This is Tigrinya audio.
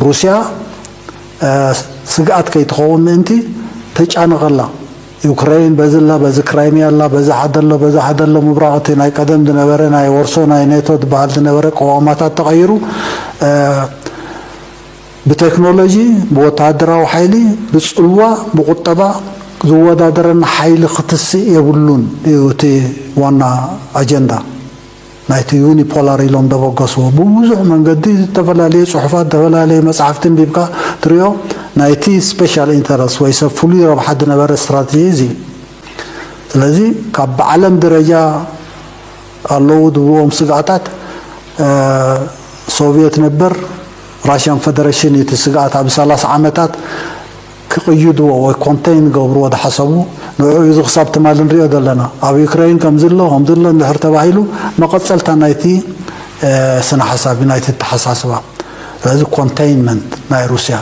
ሩስያ ስግኣት ከይትኸውን ምእንቲ ተጫንቐላ። ዩክሬን በዚ ኣላ፣ በዚ ክራይሚያ ኣላ፣ በዚ ሓደ ኣሎ፣ በዚ ሓደ ኣሎ፣ ምብራቕ እቲ ናይ ቀደም ዝነበረ ናይ ወርሶ ናይ ኔቶ ዝበሃል ዝነበረ ቅዋማታት ተቐይሩ፣ ብቴክኖሎጂ፣ ብወተሃደራዊ ሓይሊ፣ ብፅልዋ፣ ብቁጠባ ዝወዳደረና ሓይሊ ክትስእ የብሉን እዩ እቲ ዋና ኣጀንዳ ናይቲ ዩኒፖላር ኢሎም ደበገስዎ። ብብዙሕ መንገዲ ዝተፈላለየ ፅሑፋት፣ ዝተፈላለየ መፅሓፍቲ ንቢብካ ትሪኦ ናይቲ ስፔሻል ኢንተረስት ወይ ሰብ ፍሉይ ረብሓ ዝነበረ ስትራቴጂ እዚ እዩ። ስለዚ ካብ ብዓለም ደረጃ ኣለዉ ዝብዎም ስግኣታት ሶቪየት ነበር ራሽያን ፈደረሽን እቲ ስግኣት ኣብ ሰላሳ ዓመታት ክቕይድዎ ወይ ኮንቴይን ገብርዎ ዝሓሰቡ ንዑ እዚ ክሳብ ትማሊ ንሪኦ ዘለና ኣብ ዩክሬን ከምዚ ኣሎ ከምዚ ኣሎ እንድሕር ተባሂሉ መቐፀልታ ናይቲ ስነ ሓሳብ ናይቲ ተሓሳስባ ስለዚ ኮንቴይንመንት ናይ ሩስያ